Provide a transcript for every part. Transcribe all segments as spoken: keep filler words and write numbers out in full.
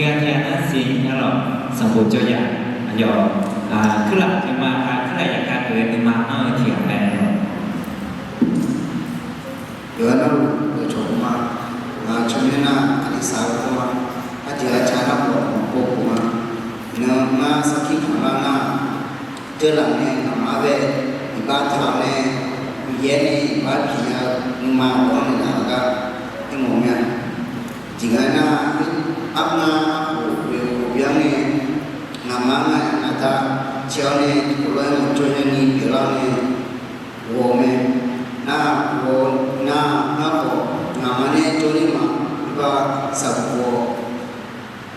Tiqghaq tiqghaq nar siqnya lawq, sanqbof jawr ya. Aqyawf, kuirlaf tiqma ka kuirlaf yaqka deuq-aer nuima anr-eu tiqghaq mae lawq. Yawqha navluf dawqcawq ma, ngaq-euq tsawrmyanr nar aqlisa-eu khoer ma, arjeq arca nar khawf maqpov khof ma. Iqnan ngar sarkir kamq lar nar, teurlaf nae ngaqma bae iqbax taq-awr nae, Miqyaer nae iqbax piqnya-eu nuima-anr naeqlaf-eu gar aermawf mya. Tiqghaq nar, arngar arkhof oeq khof byanr nae, ngaqma ngar ngaqda caer-awr nae tiqkawv lof-aer maqjawr nyani pyeuflar nae ghawq-eu mae. Nar ghawq-eu nar, ngar khawf ngaqma nae jawrler ma. Iqbax saqguq-awr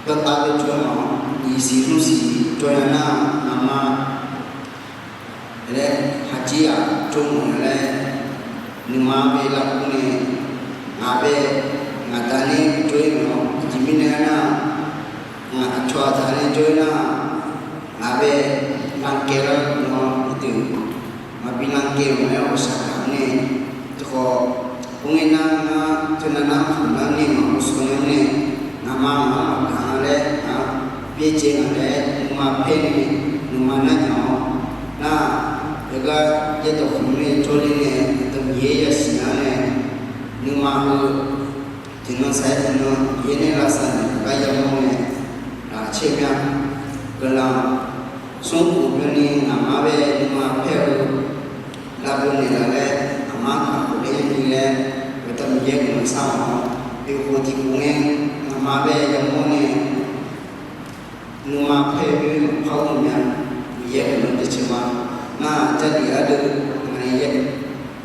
dawrtav bae jawr-eu ma-awr, nyiq siq smr siq jawr nya nar, ngaqma laer haqjir-aq jawrmawf nya laer, nuima bae lavkur nae, ngaq bae ngaqda nae jawr-ir mae-awr, aqjeq mirnae aernar, ngaq aqcawq aqda nae jawr-ir nar, ngaq bae lankaev lar-eu guiqlanq-anr uqduq maqbi lankaev mawf-aer ghawqshaq taq-anr nae, tiqkhawf, khoerngae nar ngar teunav nar mqmaq nar nae maqghovshaw nya-anr nae, ngaqma ngaq-anr maqgaq-a laer ngaq-anr byaerdzae ngaq laer nuima paer nae, nuima narnya-awr nar, yawgar yaerdawq khmq nae jawrler nae, Aqda Miqyaer yasiq nya-anr nae, nuima heu tiqnan saq-aer tiqnan Miqyaer nae lavsav naeq-eu gar yamawr nae, laqcaer mya. Guiqlanq smrkhof byanni ngaqma bae nuima paer-eu lavbeu naeqlaf laer, ngaqma kakhof ler nyani laer, Aqda Miqyaer guiqlanq shar-awq. Oeq khof tiqkhof ngae, ngaqma bae yamawr nae nuima paer-eu maqpar ghawqmya. Miqyaer guiqlanq jaceuq ma. Nar-aq, Jarlif ardeuv ngaq-aer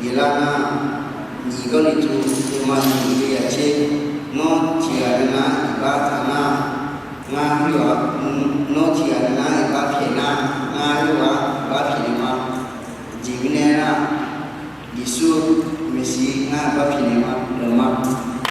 yaeqlar nar, nyiq Gawrliqtu yawma nyiq-eu yaqtser, nawr tiqghaq nar iqbax taq nar, ngar khoer-aq, nawr tiqghaq nar iqbax pyaeq nar, ngar khoer